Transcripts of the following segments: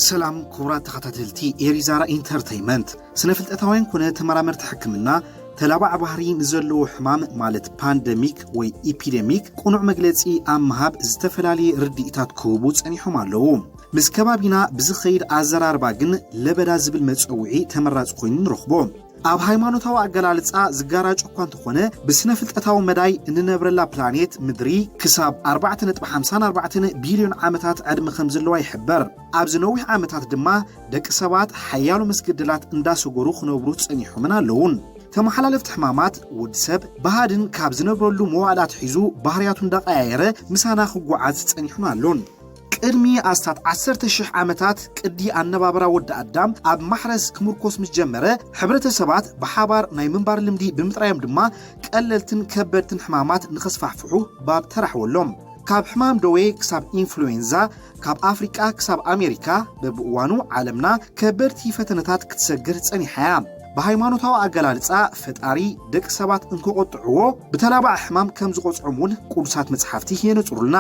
ሰላም ክቡራት ተኸታተልቲ ኤሪዛራ ኢንተርተይመንት። ስነ ፍልጠታውያን ኮነ ተመራመርቲ ሕክምና ተላባዕ ባህሪ ንዘለዎ ሕማም ማለት ፓንደሚክ ወይ ኢፒደሚክ ቅኑዕ መግለጺ ኣብ ምሃብ ዝተፈላለየ ርድኢታት ክህቡ ጸኒሖም ኣለዉ። ምስ ከባቢና ብዝኸይድ ኣዘራርባ ግን ለበዳ ዝብል መጸውዒ ተመራጺ ኮይኑ ንረኽቦ። ኣብ ሃይማኖታዊ ኣገላልጻ ዝጋራጭ እኳ እንተኾነ፣ ብስነ ፍልጠታዊ መዳይ እንነብረላ ፕላኔት ምድሪ ክሳብ ኣርባዕተ ነጥቢ ሓምሳን ኣርባዕተን ቢልዮን ዓመታት ዕድመ ከም ዘለዋ ይሕበር። ኣብዚ ነዊሕ ዓመታት ድማ ደቂ ሰባት ሓያሎ መስገደላት እንዳሰገሩ ክነብሩ ጸኒሖምን ኣለዉን። ተመሓላለፍቲ ሕማማት ወዲ ሰብ ብሃድን ካብ ዝነብረሉ መዋእላት ሒዙ ባህርያቱ እንዳቀያየረ ምሳና ክጓዓዝ ጸኒሑን ኣሎን። ቅድሚ ኣስታት ዓሰርተ ሽሕ ዓመታት ቅዲ ኣነባብራ ወዲ ኣዳም ኣብ ማሕረስ ክምርኮስ ምስ ጀመረ፣ ሕብረተሰባት ብሓባር ናይ ምንባር ልምዲ ብምጥራዮም ድማ ቀለልትን ከበድትን ሕማማት ንኸስፋሕፍሑ ባብ ተራሕወሎም። ካብ ሕማም ደዌ ክሳብ ኢንፍሉዌንዛ፣ ካብ ኣፍሪቃ ክሳብ ኣሜሪካ በብእዋኑ ዓለምና ከበድቲ ፈተነታት ክትሰግር ጸኒሓ እያ። ብሃይማኖታዊ ኣገላልጻ ፈጣሪ ደቂ ሰባት እንክቆጥዕዎ ብተላባዒ ሕማም ከም ዝቆጽዖም እውን ቅዱሳት መጽሓፍቲ የነጽሩልና።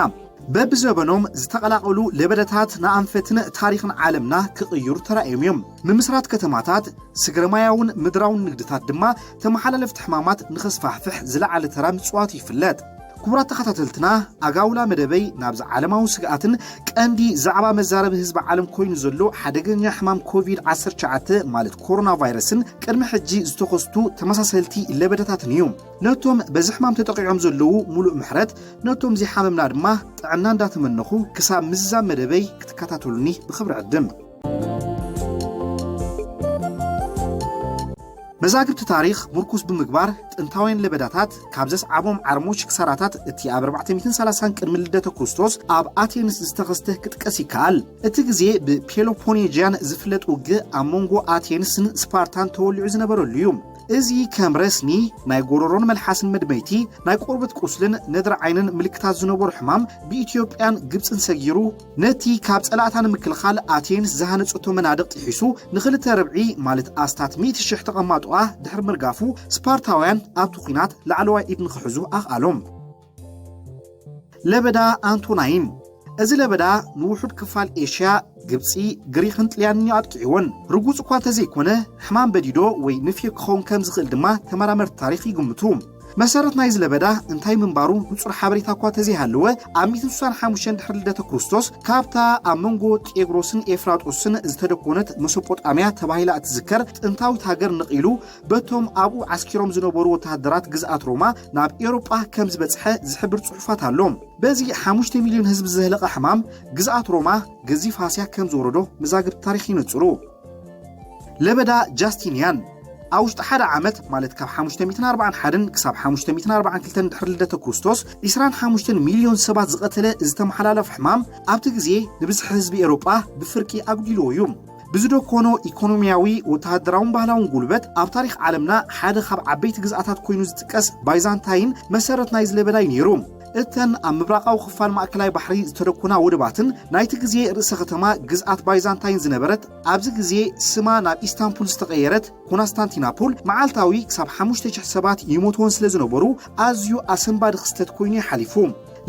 በብዘበኖም ዝተቐላቐሉ ለበደታት ንኣንፈትን ታሪኽን ዓለምና ክቕይሩ ተራእዮም እዮም። ምምስራት ከተማታት፣ ስግረ ማያውን ምድራውን ንግድታት ድማ ተመሓላለፍቲ ሕማማት ንኸስፋሕፍሕ ዝለዓለ ተራ ምጽዋቱ ይፍለጥ። ክቡራት ተኸታተልትና፣ ኣጋውላ መደበይ ናብዚ ዓለማዊ ስግኣትን ቀንዲ ዛዕባ መዛረቢ ህዝቢ ዓለም ኮይኑ ዘሎ ሓደገኛ ሕማም ኮቪድ ዓሰርተ ትሽዓተ ማለት ኮሮና ቫይረስን ቅድሚ ሕጂ ዝተኸስቱ ተመሳሰልቲ ለበደታትን እዩ። ነቶም በዚ ሕማም ተጠቂዖም ዘለዉ ሙሉእ ምሕረት፣ ነቶም ዘይሓመምና ድማ ጥዕና እንዳተመነኹ ክሳብ ምዝዛም መደበይ ክትከታተሉኒ ብኽብሪ ዕድም። መዛግብቲ ታሪኽ ምርኩስ ብምግባር ጥንታውያን ለበዳታት ካብ ዘስዓቦም ዓርሞች ክሳራታት እቲ ኣብ ኣርባዕተ ሚእትን ሰላሳን ቅድሚ ልደተ ክርስቶስ ኣብ ኣቴንስ ዝተኸስተ ክጥቀስ ይከኣል። እቲ ግዜ ብፔሎፖኔጂያን ዝፍለጥ ውግእ ኣብ መንጎ ኣቴንስን ስፓርታን ተወሊዑ ዝነበረሉ እዩ። እዚ ከም ረስኒ፣ ናይ ጎረሮን መልሓስን መድመይቲ፣ ናይ ቆርበት ቁስልን ነድሪ ዓይንን ምልክታት ዝነበሩ ሕማም ብኢትዮጵያን ግብጽን ሰጊሩ፣ ነቲ ካብ ጸላእታ ንምክልኻል ኣቴንስ ዝሃነጸቶ መናድቕ ጥሒሱ ንኽልተ ርብዒ ማለት ኣስታት ሚእቲ ሽሕ ተቐማጦኣ ድሕሪ ምርጋፉ፣ ስፓርታውያን ኣብቲ ኲናት ላዕለዋይ ኢድ ንኽሕዙ ኣኽኣሎም። ለበዳ ኣንቶናይን። እዚ ለበዳ ንውሑድ ክፋል ኤሽያ፣ ግብጺ፣ ግሪኽን ጥልያንን እዩ ኣጥቂዕወን። ርጉጽ እኳ እንተዘይኮነ፣ ሕማም በዲዶ ወይ ንፍዮ ክኸውን ከም ዝኽእል ድማ ተመራመርቲ ታሪኽ ይግምቱ። መሰረት ናይዚ ለበዳ እንታይ ምንባሩ ንጹር ሓበሬታ እኳ እንተዘይሃለወ፣ ኣብ ሚእትን ስሳን ሓሙሽተን ድሕሪ ልደተ ክርስቶስ ካብታ ኣብ መንጎ ጤግሮስን ኤፍራጦስን ዝተደኮነት መሶጶጣምያ ተባሂላ እትዝከር ጥንታዊት ሃገር ነቒሉ በቶም ኣብኡ ዓስኪሮም ዝነበሩ ወተሃደራት ግዝኣት ሮማ ናብ ኤውሮጳ ከም ዝበጽሐ ዝሕብር ጽሑፋት ኣሎ። በዚ ሓሙሽተ ሚልዮን ህዝቢ ዘህለቐ ሕማም ግዝኣት ሮማ ገዚፍ ሃስያ ከም ዝወረዶ መዛግብቲ ታሪኽ ይነጽሩ። ለበዳ ጃስቲንያን። ኣብ ውሽጢ ሓደ ዓመት ማለት ካብ ሓሙሽተ ሚእትን ኣርባዓን ሓደን ክሳብ ሓሙሽተ ሚእትን ኣርባዓን ክልተን ድሕሪ ልደተ ክርስቶስ፣ ዒስራን ሓሙሽተን ሚልዮን ሰባት ዝቐተለ ዝተመሓላለፍ ሕማም ኣብቲ ግዜ ንብዝሒ ህዝቢ ኤውሮጳ ብፍርቂ ኣጉዲልዎ እዩ። ብዝደኮኖ ኢኮኖሚያዊ፣ ወተሃደራውን ባህላውን ጉልበት ኣብ ታሪኽ ዓለምና ሓደ ካብ ዓበይቲ ግዝኣታት ኮይኑ ዝጥቀስ ባይዛንታይን መሰረት ናይዚ ለበዳ እዩ ነይሩ። እተን ኣብ ምብራቓዊ ክፋል ማእከላይ ባሕሪ ዝተደኮና ወደባትን ናይቲ ግዜ ርእሰ ከተማ ግዝኣት ባይዛንታይን ዝነበረት፣ ኣብዚ ግዜ ስማ ናብ ኢስታንቡል ዝተቐየረት ኮንስታንቲናፖል፣ መዓልታዊ ክሳብ ሓሙሽተ ሽሕ ሰባት ይሞትወን ስለ ዝነበሩ ኣዝዩ ኣሰንባዲ ክስተት ኮይኑ እዩ ሓሊፉ።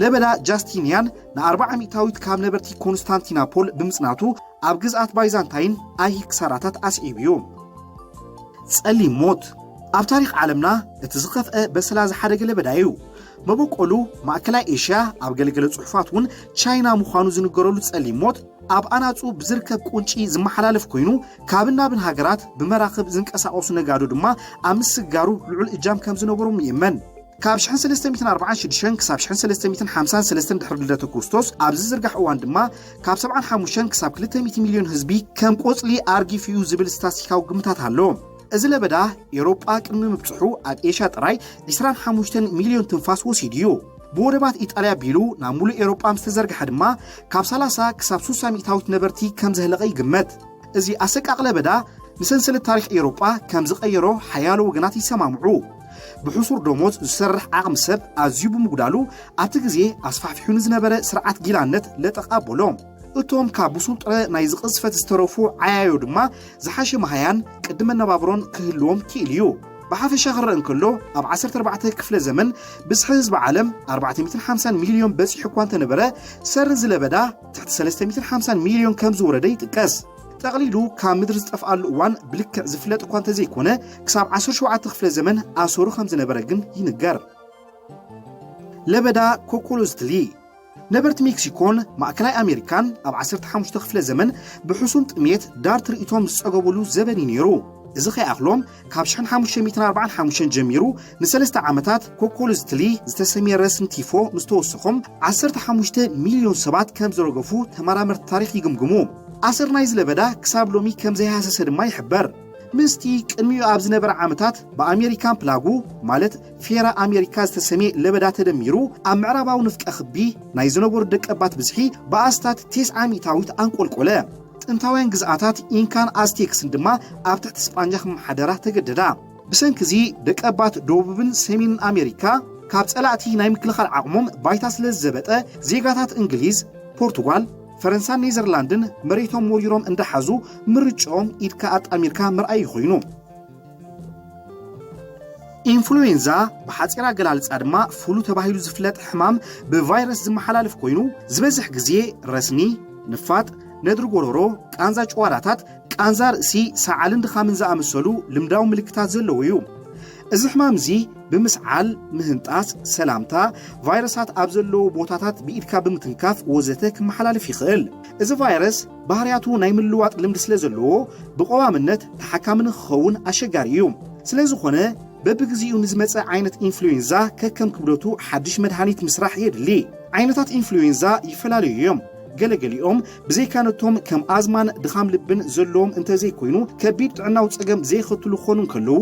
ለበዳ ጃስቲንያን ንኣርብዓ ሚእታዊት ካብ ነበርቲ ኮንስታንቲናፖል ብምጽናቱ ኣብ ግዝኣት ባይዛንታይን ኣይሂ ክሳራታት ኣስዒቡ እዩ። ጸሊም ሞት። ኣብ ታሪኽ ዓለምና እቲ ዝኸፍአ በሰላ ዝሓደገ ለበዳ እዩ። መበቆሉ ማእከላይ ኤሽያ፣ ኣብ ገለገለ ጽሑፋት እውን ቻይና ምዃኑ ዝንገረሉ ጸሊም ሞት፣ ኣብ ኣናጹ ብዝርከብ ቁንጪ ዝመሓላለፍ ኮይኑ፣ ካብን ናብን ሃገራት ብመራኽብ ዝንቀሳቐሱ ነጋዶ ድማ ኣብ ምስጋሩ ልዑል እጃም ከም ዝነበሮም ይእመን። ካብ ሽሕን ሰለስተ ሚእትን ኣርባዓን ሽዱሽተን ክሳብ ሽሕን ሰለስተ ሚእትን ሓምሳን ሰለስተን ድሕሪ ልደተ ክርስቶስ ኣብ ዝዝርጋሕ እዋን ድማ ካብ ሰብዓን ሓሙሽተን ክሳብ ክልተ ሚእቲ ሚልዮን ህዝቢ ከም ቆጽሊ ኣርጊፉ እዩ ዝብል ስታስቲካዊ ግምታት ኣሎ። እዚ ለበዳ ኤውሮጳ ቅድሚ ምብጽሑ ኣብ ኤሽያ ጥራይ ዒስራን ሓሙሽተን ሚልዮን ትንፋስ ወሲዱ እዩ። ብወደባት ኢጣልያ ኣቢሉ ናብ ሙሉእ ኤውሮጳ ምስ ተዘርግሐ ድማ ካብ ሰላሳ ክሳብ ሱሳ ሚእታዊት ነበርቲ ከም ዘህለቐ ይግመት። እዚ ኣሰቃቒ ለበዳ ንሰንሰለት ታሪኽ ኤውሮጳ ከም ዝቐየሮ ሓያሎ ወገናት ይሰማምዑ። ብሕሱር ደሞዝ ዝሰርሕ ዓቕሚ ሰብ ኣዝዩ ብምጉዳሉ ኣብቲ ግዜ ኣስፋሕፊሑ ንዝነበረ ስርዓት ጊላነት ለጠቕ ኣበሎ። እቶም ካብ ብሱል ጥረ ናይዚ ቅዝፈት ዝተረፉ ዓያዮ ድማ ዝሓሸ መሃያን ቅዲ መነባብሮን ክህልዎም ክኢሉ እዩ። ብሓፈሻ ክረአ እንከሎ፣ ኣብ ዓሰርተ ኣርባዕተ ክፍለ ዘመን ብዝሒ ህዝቢ ዓለም ኣርባዕተ ሚእትን ሓምሳን ሚልዮን በጺሑ እኳ እንተነበረ፣ ሰሪ እዚ ለበዳ ትሕቲ ሰለስተ ሚእትን ሓምሳን ሚልዮን ከም ዝወረደ ይጥቀስ። ጠቕሊሉ ካብ ምድሪ ዝጠፍኣሉ እዋን ብልክዕ ዝፍለጥ እኳ እንተዘይኮነ፣ ክሳብ ዓሰርተ ሸውዓተ ክፍለ ዘመን ኣሰሩ ከም ዝነበረ ግን ይንገር። ለበዳ ኮኮሎዝትሊ። ነበርቲ ሜክሲኮን ማእከላይ ኣሜሪካን ኣብ ዓሰርተ ሓሙሽተ ክፍለ ዘመን ብሕሱም ጥሜት ዳር ትርኢቶም ዝጸገቡሉ ዘበን እዩ ነይሩ። እዚ ከይኣኽሎም፣ ካብ ሽሕን ሓሙሽተ ሚእትን ኣርባዓን ሓሙሽተን ጀሚሩ ንሰለስተ ዓመታት ኮኮሎዝትሊ ዝተሰምየ ረስኒ ቲፎ ምስ ተወሰኾም፣ ዓሰርተ ሓሙሽተ ሚልዮን ሰባት ከም ዝረገፉ ተመራመርቲ ታሪኽ ይግምግሙ። ኣሰር ናይዚ ለበዳ ክሳብ ሎሚ ከም ዘይሃሰሰ ድማ ይሕበር። ምስቲ ቅድሚኡ ኣብ ዝነበረ ዓመታት ብኣሜሪካን ፕላጉ፣ ማለት ፌራ ኣሜሪካ ዝተሰምየ ለበዳ ተደሚሩ፣ ኣብ ምዕራባዊ ንፍቀ ክቢ ናይ ዝነበሩ ደቀባት ብዝሒ ብኣስታት ተስዓ ሚእታዊት ኣንቆልቆለ። ጥንታውያን ግዝኣታት ኢንካን ኣዝቴክስን ድማ ኣብ ትሕቲ ስጳኛ ክመሓደራ ተገደዳ። ብሰንኪ እዚ፣ ደቀባት ደቡብን ሰሜንን ኣሜሪካ ካብ ጸላእቲ ናይ ምክልኻል ዓቕሞም ባይታ ስለ ዝዘበጠ፣ ዜጋታት እንግሊዝ፣ ፖርቱጋል፣ ፈረንሳን ኔዘርላንድን መሬቶም ወሪሮም እንዳሓዙ፣ ምርጫኦም ኢድካ ኣጣሚርካ ምርኣይ ኮይኑ። ኢንፍሉዌንዛ፣ ብሓጺር ኣገላልጻ ድማ ፍሉ ተባሂሉ ዝፍለጥ ሕማም፣ ብቫይረስ ዝመሓላለፍ ኮይኑ፣ ዝበዝሕ ግዜ ረስኒ፣ ንፋጥ፣ ነድሪ ጎረሮ፣ ቃንዛ ጭዋዳታት፣ ቃንዛ ርእሲ፣ ሰዓልን ድኻምን ዝኣመሰሉ ልምዳዊ ምልክታት ዘለዎ እዩ። እዚ ሕማም እዚ ብምስዓል፣ ምህንጣስ፣ ሰላምታ፣ ቫይረሳት ኣብ ዘለዎ ቦታታት ብኢድካ ብምትንካፍ ወዘተ ክመሓላለፍ ይኽእል። እዚ ቫይረስ ባህርያቱ ናይ ምልዋጥ ልምዲ ስለ ዘለዎ፣ ብቐዋምነት ተሓካሚ ንክኸውን ኣሸጋሪ እዩ። ስለ ዝኾነ፣ በብግዜኡ ንዝመጸ ዓይነት ኢንፍሉዌንዛ ከከም ክብደቱ ሓድሽ መድሃኒት ምስራሕ የድሊ። ዓይነታት ኢንፍሉዌንዛ ይፈላለዩ እዮም። ገለገሊኦም ብዘይካ ነቶም ከም ኣዝማን ድኻም ልብን ዘለዎም እንተዘይኮይኑ፣ ከቢድ ጥዕናዊ ጸገም ዘየኸትሉ ክኾኑ እንከለዉ፣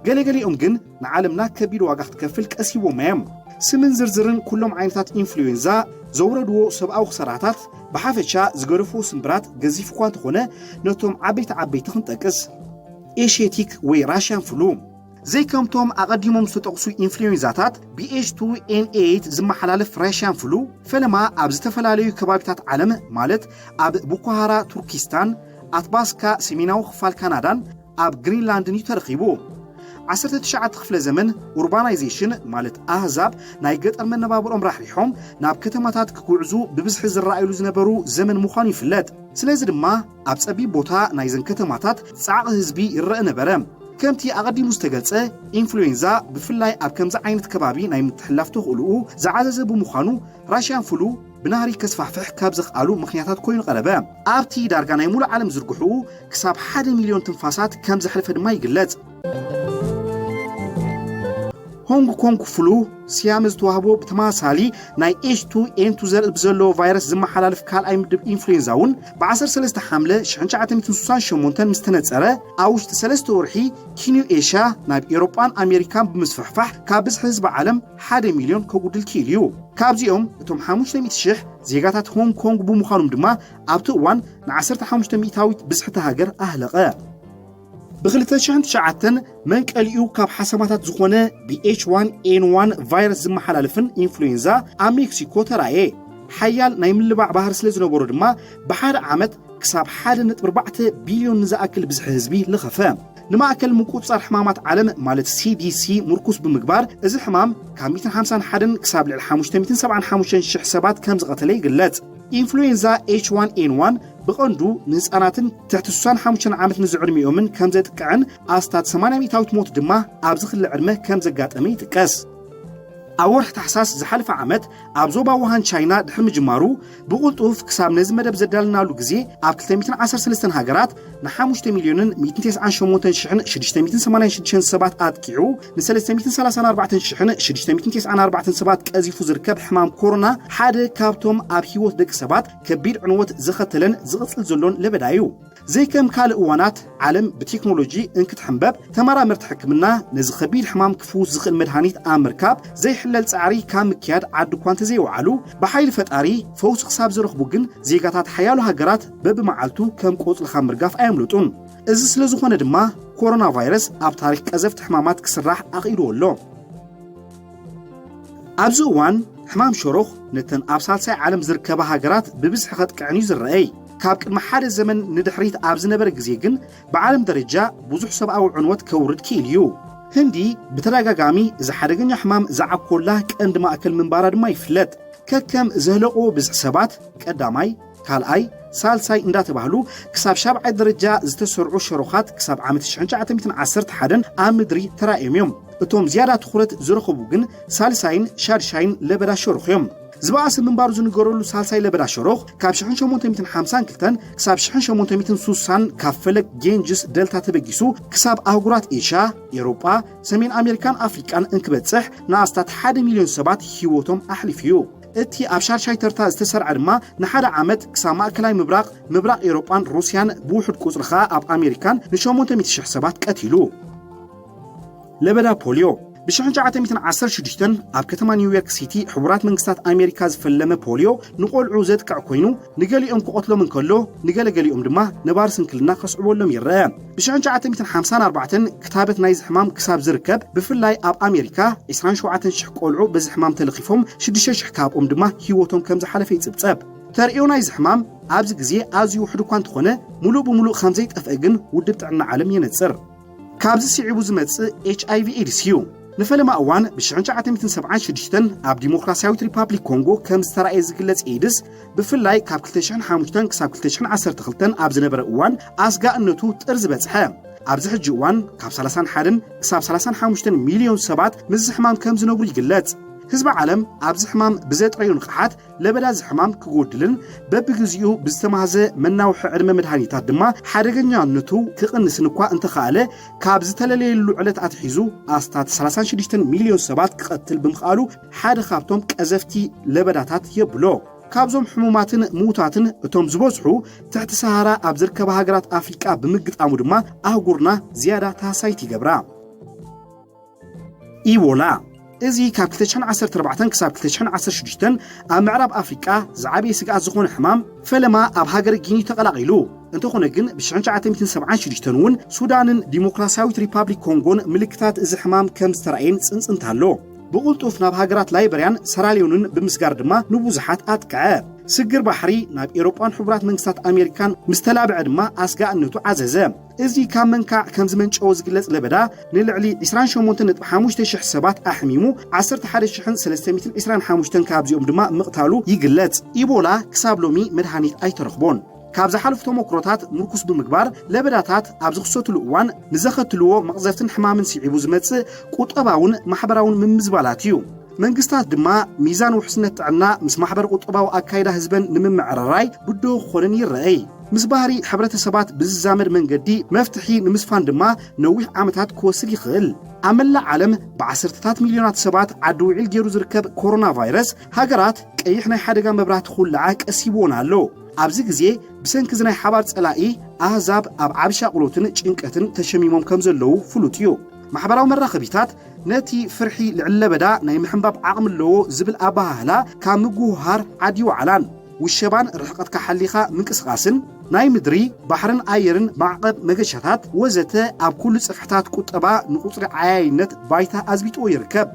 ገለገሊኦም ግን ንዓለምና ከቢድ ዋጋ ክትከፍል ቀሲቦማ እዮም። ስምን ዝርዝርን ኩሎም ዓይነታት ኢንፍሉዌንዛ ዘውረድዎ ሰብኣዊ ክሳራታት፣ ብሓፈሻ ዝገደፍዎ ስምብራት ገዚፍ እኳ እንተኾነ፣ ነቶም ዓበይቲ ዓበይቲ ክንጠቅስ፣ ኤሽየቲክ ወይ ራሽያን ፍሉ። ዘይከምቶም ኣቐዲሞም ዝተጠቕሱ ኢንፍሉዌንዛታት፣ ቢ ኤች ቱ ኤን ኤይት ዝመሓላለፍ ራሽያን ፍሉ፣ ፈለማ ኣብ ዝተፈላለዩ ከባቢታት ዓለም፣ ማለት ኣብ ቡኳሃራ ቱርኪስታን፣ ኣትባስካ ሰሜናዊ ክፋል ካናዳን ኣብ ግሪንላንድን እዩ ተረኺቡ። ዓሰርተ ትሽዓተ ክፍለ ዘመን ኡርባናይዜሽን፣ ማለት ኣህዛብ ናይ ገጠር መነባብሮም ራሕሪሖም ናብ ከተማታት ክጉዕዙ ብብዝሒ ዝረኣዩሉ ዝነበሩ ዘመን ምዃኑ ይፍለጥ። ስለዚ ድማ ኣብ ጸቢብ ቦታ ናይዘን ከተማታት ጻዕቒ ህዝቢ ይረአ ነበረ። ከምቲ ኣቐዲሙ ዝተገልጸ፣ ኢንፍሉዌንዛ ብፍላይ ኣብ ከምዚ ዓይነት ከባቢ ናይ ምትሕልላፍ ተኽእልኡ ዝዓዘዘ ብምዃኑ፣ ራሽያን ፍሉ ብናህሪ ከስፋሕፍሕ ካብ ዘኽኣሉ ምኽንያታት ኮይኑ ቀረበ። ኣብቲ ዳርጋ ናይ ሙሉእ ዓለም ዝርግሕኡ ክሳብ ሓደ ሚልዮን ትንፋሳት ከም ዘሕለፈ ድማ ይግለጽ። ሆንግ ኮንግ ፍሉ ስያመ ዝተዋህቦ ብተመሳሳሊ ናይ ኤች ቱ ኤን ቱ ዘርኢ ብዘለዎ ቫይረስ ዝመሓላለፍ ካልኣይ ምድብ ኢንፍሉዌንዛ እውን ብ ዓሰርተ ሰለስተ ሓምለ ሽሕን ትሽዓተ ሚእትን ስሳን ሸሞንተን ምስ ተነጸረ፣ ኣብ ውሽጢ ሰለስተ ወርሒ ኪንዩ ኤሽያ ናብ ኤውሮጳን ኣሜሪካን ብምስፍሕፋሕ ካብ ብዝሒ ህዝቢ ዓለም ሓደ ሚልዮን ከጉድል ክኢሉ እዩ። ካብዚኦም እቶም ሓሙሽተ ሚእቲ ሽሕ ዜጋታት ሆንግ ኮንግ ብምዃኖም ድማ ኣብቲ እዋን ን ዓሰርተ ሓሙሽተ ሚእታዊት ብዝሒ እታ ሃገር ኣህለቐ። ብ ክልተ ሽሕን ትሽዓተን መንቀሊኡ ካብ ሓሰማታት ዝኾነ ብ ኤች ዋን ኤን ዋን ቫይረስ ዝመሓላለፍን ኢንፍሉዌንዛ ኣብ ሜክሲኮ ተራእየ። ሓያል ናይ ምልባዕ ባህሪ ስለ ዝነበሮ ድማ ብሓደ ዓመት ክሳብ ሓደ ነጥቢ ኣርባዕተ ቢልዮን ንዝኣክል ብዝሒ ህዝቢ ለኸፈ። ንማእከል ምቁጽጻር ሕማማት ዓለም ማለት ሲ ዲ ሲ ምርኩስ ብምግባር፣ እዚ ሕማም ካብ ሚእትን ሓምሳን ሓደን ክሳብ ልዕሊ ሓሙሽተ ሚእትን ሰብዓን ሓሙሽተን ሽሕ ሰባት ከም ዝቐተለ ይግለጽ። ኢንፍሉዌንዛ ኤች ዋን ኤን ዋን ብቐንዱ ንህጻናትን ትሕቲ ስሳን ሓሙሽተን ዓመት ንዝዕድሚኦምን ከም ዘጥቅዕን ኣስታት ሰማንያ ሚእታዊት ሞት ድማ ኣብዚ ክሊ ዕድመ ከም ዘጋጠመ ይጥቀስ። ኣብ ወርሒ ታሕሳስ ዝሓለፈ ዓመት ኣብ ዞባ ውሃን ቻይና ድሕሪ ምጅማሩ፣ ብቕልጡፍ ክሳብ ነዚ መደብ ዘዳለናሉ ግዜ ኣብ ክልተ ሚእትን ዓሰርተ ሰለስተን ሃገራት ን ሓሙሽተ ሚልዮንን ሚእትን ተስዓን ሸሞንተን ሽሕን ሽዱሽተ ሚእትን ሰማንያን ሽዱሽተን ሰባት ኣጥቂዑ፣ ን ሰለስተ ሚእትን ሰላሳን ኣርባዕተን ሽሕን ሽዱሽተ ሚእትን ተስዓን ኣርባዕተን ሰባት ቀዚፉ ዝርከብ ሕማም ኮሮና ሓደ ካብቶም ኣብ ህይወት ደቂ ሰባት ከቢድ ዕንወት ዘኸተለን ዝቕጽል ዘሎን ለበዳ እዩ። ዘይከም ካልእ እዋናት ዓለም ብቴክኖሎጂ እንክትሕንበብ፣ ተመራመርቲ ሕክምና ነዚ ከቢድ ሕማም ክፍውስ ዝኽእል መድሃኒት ኣብ ምርካብ ዘይሕለል ጻዕሪ ካብ ምክያድ ዓዲ እኳ እንተዘይወዓሉ፣ ብሓይሊ ፈጣሪ ፈውሲ ክሳብ ዝረኽቡ ግን ዜጋታት ሓያሎ ሃገራት በብመዓልቱ ከም ቆጽሊ ካብ ምርጋፍ ኣየምልጡን። እዚ ስለ ዝኾነ ድማ ኮሮና ቫይረስ ኣብ ታሪኽ ቀዘፍቲ ሕማማት ክስራሕ ኣኽኢልዎ ኣሎ። ኣብዚ እዋን ሕማም ሸሮኽ ነተን ኣብ ሳልሳይ ዓለም ዝርከባ ሃገራት ብብዝሒ ከጥቅዕን እዩ ዝረኣይ። ካብ ቅድሚ ሓደ ዘመን ንድሕሪት ኣብ ዝነበረ ግዜ ግን ብዓለም ደረጃ ብዙሕ ሰብኣዊ ዕንወት ከውርድ ክኢሉ እዩ። ህንዲ ብተደጋጋሚ እዚ ሓደገኛ ሕማም ዝዓኮላ ቀንዲ ማእከል ምንባራ ድማ ይፍለጥ። ከከም ዘህለቑ ብዝሒ ሰባት ቀዳማይ፣ ካልኣይ፣ ሳልሳይ እንዳተባህሉ ክሳብ ሻብዓይ ደረጃ ዝተሰርዑ ሸሮኻት ክሳብ ዓመት ሽሕን ትሽዓተ ሚእትን ዓሰርተ ሓደን ኣብ ምድሪ ተራእዮም እዮም። እቶም ዝያዳ ትኹረት ዝረኸቡ ግን ሳልሳይን ሻድሻይን ለበዳ ሸሮኽ እዮም። ዝበኣሰ ምንባሩ ዝንገረሉ ሳልሳይ ለበዳ ሸሮኽ ካብ ሽሕን ሸሞንተ ሚእትን ሓምሳን ክልተን ክሳብ ሽሕን ሸሞንተ ሚእትን ሱሳን ካብ ፈለግ ጌንጅስ ደልታ ተበጊሱ ክሳብ ኣህጉራት ኤሽያ፣ ኤውሮጳ፣ ሰሜን ኣሜሪካን ኣፍሪቃን እንክበጽሕ ንኣስታት ሓደ ሚልዮን ሰባት ህይወቶም ኣሕሊፉ እዩ። እቲ ኣብ ሻድሻይ ተርታ ዝተሰርዐ ድማ ንሓደ ዓመት ክሳብ ማእከላይ ምብራቕ፣ ምብራቕ ኤውሮጳን ሩስያን ብውሑድ ቁጽሪ ኸኣ ኣብ ኣሜሪካን ንሸሞንተ ሚእቲ ሽሕ ሰባት ቀቲሉ። ለበዳ ፖልዮ። ብ ሽሕን ትሽዓተ ሚእትን ዓሰርተ ሽዱሽተን ኣብ ከተማ ኒውዮርክ ሲቲ ሕቡራት መንግስታት ኣሜሪካ ዝፈለመ ፖልዮ ንቆልዑ ዘጥቅዕ ኮይኑ ንገሊኦም ክቐትሎም እንከሎ ንገለገሊኦም ድማ ነባሪ ስንክልና ከስዕበሎም ይረአ። ብ ሽሕን ትሽዓተ ሚእትን ሓምሳን ኣርባዕተን ክታበት ናይዚ ሕማም ክሳብ ዝርከብ ብፍላይ ኣብ ኣሜሪካ ዕስራን ሸውዓተን ሽሕ ቆልዑ በዚ ሕማም ተለኺፎም ሽዱሽተ ሽሕ ካብኦም ድማ ህይወቶም ከም ዝሓለፈ ይጽብጸብ። ተርእዮ ናይዚ ሕማም ኣብዚ ግዜ ኣዝዩ ውሑድ እኳ እንተኾነ፣ ሙሉእ ብሙሉእ ከም ዘይጠፍአ ግን ውድብ ጥዕና ዓለም የነጽር። ካብዚ ስዒቡ ዝመጽእ ኤች ኣይ ቪ ኤድስ እዩ። ንፈለማ እዋን ብ ሽሕን ትሽዓተ ሚእትን ሰብዓን ሽዱሽተን ኣብ ዲሞክራሲያዊት ሪፓብሊክ ኮንጎ ከም ዝተራእየ ዝግለጽ ኤድስ፣ ብፍላይ ካብ ክልተ ሽሕን ሓሙሽተን ክሳብ ክልተ ሽሕን ዓሰርተ ክልተን ኣብ ዝነበረ እዋን ኣስጋእነቱ ጥር ዝበጽሐ። ኣብዚ ሕጂ እዋን ካብ ሰላሳን ሓደን ክሳብ ሰላሳን ሓሙሽተን ሚልዮን ሰባት ምስዚ ሕማም ከም ዝነብሩ ይግለጽ። ህዝቢ ዓለም ኣብዚ ሕማም ብዘጥረዮ ንቕሓት ለበዳ እዚ ሕማም ክጎድልን በብግዚኡ ብዝተማህዘ መናውሒ ዕድመ መድሃኒታት ድማ ሓደገኛነቱ ክቕንስን እኳ እንተኸኣለ፣ ካብ ዝተለለየሉ ዕለት ኣትሒዙ ኣስታት ሰላሳን ሽዱሽተን ሚልዮን ሰባት ክቐትል ብምኽኣሉ ሓደ ካብቶም ቀዘፍቲ ለበዳታት የብሎ። ካብዞም ሕሙማትን ምዉታትን እቶም ዝበዝሑ ትሕቲ ሰሃራ ኣብ ዝርከባ ሃገራት ኣፍሪቃ ብምግጣሙ ድማ ኣህጉርና ዝያዳ ተሃሳይት ይገብራ። ኢቦላ። እዚ ካብ ክልተ ሽሕን ዓሰርተ ኣርባዕተን ክሳብ ክልተ ሽሕን ዓሰርተ ሽዱሽተን ኣብ ምዕራብ ኣፍሪቃ ዝዓበየ ስግኣት ዝኾነ ሕማም ፈለማ ኣብ ሃገረ ጊኒ ተቐላቒሉ። እንተኾነ ግን ብ ሽሕን ትሽዓተ ሚእትን ሰብዓን ሽዱሽተን እውን ሱዳንን ዲሞክራሲያዊት ሪፓብሊክ ኮንጎን ምልክታት እዚ ሕማም ከም ዝተራእየን ጽንጽንታ ኣሎ። ብቕልጡፍ ናብ ሃገራት ላይበርያን ሰራልዮንን ብምስጋር ድማ ንብዙሓት ኣጥቅዐ። ስግር ባሕሪ ናብ ኤውሮጳን ሕቡራት መንግስታት ኣሜሪካን ምስ ተላብዐ ድማ ኣስጋእነቱ ዓዘዘ። እዚ ካብ መንካዕ ከም ዝመንጨወ ዝግለጽ ለበዳ ንልዕሊ ዕስራን ሸሞንተን ነጥቢ ሓሙሽተ ሽሕ ሰባት ኣሕሚሙ፣ ዓሰርተ ሓደ ሽሕን ሰለስተ ሚእትን ዕስራን ሓሙሽተን ካብዚኦም ድማ ምቕታሉ ይግለጽ። ኢቦላ ክሳብ ሎሚ መድሃኒት ኣይተረኽቦን። ካብ ዝሓለፉ ተመክሮታት ምርኩስ ብምግባር፣ ለበዳታት ኣብ ዝኽሰትሉ እዋን ንዘኸትልዎ መቕዘፍትን ሕማምን ስዒቡ ዝመጽእ ቁጠባውን ማሕበራውን ምምዝባላት እዩ። መንግስታት ድማ ሚዛን ውሕስነት ጥዕና ምስ ማሕበረ ቁጠባዊ ኣካይዳ ህዝበን ንምምዕርራይ ብድሆ ክኾነን ይረኣይ። ምስ ባህሪ ሕብረተሰባት ብዝዛመድ መንገዲ መፍትሒ ንምስፋን ድማ ነዊሕ ዓመታት ክወስድ ይኽእል። ኣብ መላእ ዓለም ብዓሰርተታት ሚልዮናት ሰባት ዓዲ ውዒል ገይሩ ዝርከብ ኮሮና ቫይረስ፣ ሃገራት ቀይሕ ናይ ሓደጋ መብራህቲ ክውልዓ ቀሲብዎን ኣሎ። ኣብዚ ግዜ ብሰንኪ እዚ ናይ ሓባር ጸላኢ ኣህዛብ ኣብ ዓቢ ሻቕሎትን ጭንቀትን ተሸሚሞም ከም ዘለዉ ፍሉጥ እዩ። ማሕበራዊ መራኸቢታት ነቲ ፍርሒ ልዕሊ ለበዳ ናይ ምሕንባብ ዓቕሚ ኣለዎ ዝብል ኣበሃህላ ካብ ምግውሃር ዓዲ ይወዓላን። ውሸባን ርሕቀትካ ሓሊኻ ምንቅስቓስን፣ ናይ ምድሪ፣ ባሕርን ኣየርን ማዕቐብ መገሻታት ወዘተ ኣብ ኩሉ ጽፍሕታት ቁጠባ ንቁጽሪ ዓያይነት ባይታ ኣዝቢጥዎ ይርከብ።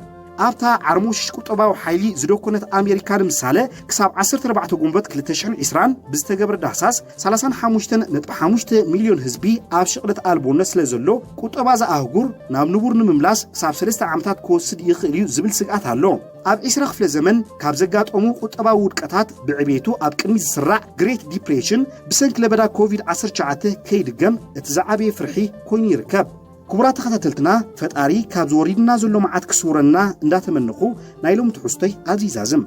ኣብታ ዓርሞሽሽ ቁጠባዊ ሓይሊ ዝደኮነት ኣሜሪካ ንምሳሌ፣ ክሳብ ዓሰርተ ኣርባዕተ ጉንበት ክልተ ሽሕን ዕስራን ብዝተገብረ ዳህሳስ፣ ሰላሳን ሓሙሽተን ነጥቢ ሓሙሽተ ሚልዮን ህዝቢ ኣብ ሽቕለት ኣልቦነት ስለ ዘሎ፣ ቁጠባ እዛ ኣህጉር ናብ ንቡር ንምምላስ ክሳብ ሰለስተ ዓመታት ክወስድ ይኽእል እዩ ዝብል ስግኣት ኣሎ። ኣብ ዕስራ ክፍለ ዘመን ካብ ዘጋጠሙ ቁጠባዊ ውድቀታት ብዕቤቱ ኣብ ቅድሚት ዝስራዕ ግሬት ዲፕሬሽን ብሰንኪ ለበዳ ኮቪድ ዓሰርተ ትሽዓተ ከይድገም እቲ ዝዓበየ ፍርሒ ኮይኑ ይርከብ። ክቡራት ተኸታተልትና፣ ፈጣሪ ካብዚ ወሪድና ዘሎ መዓት ክስውረና እንዳተመነኹ ናይ ሎሚ ትሕዝቶይ ኣብዚ ይዛዝም።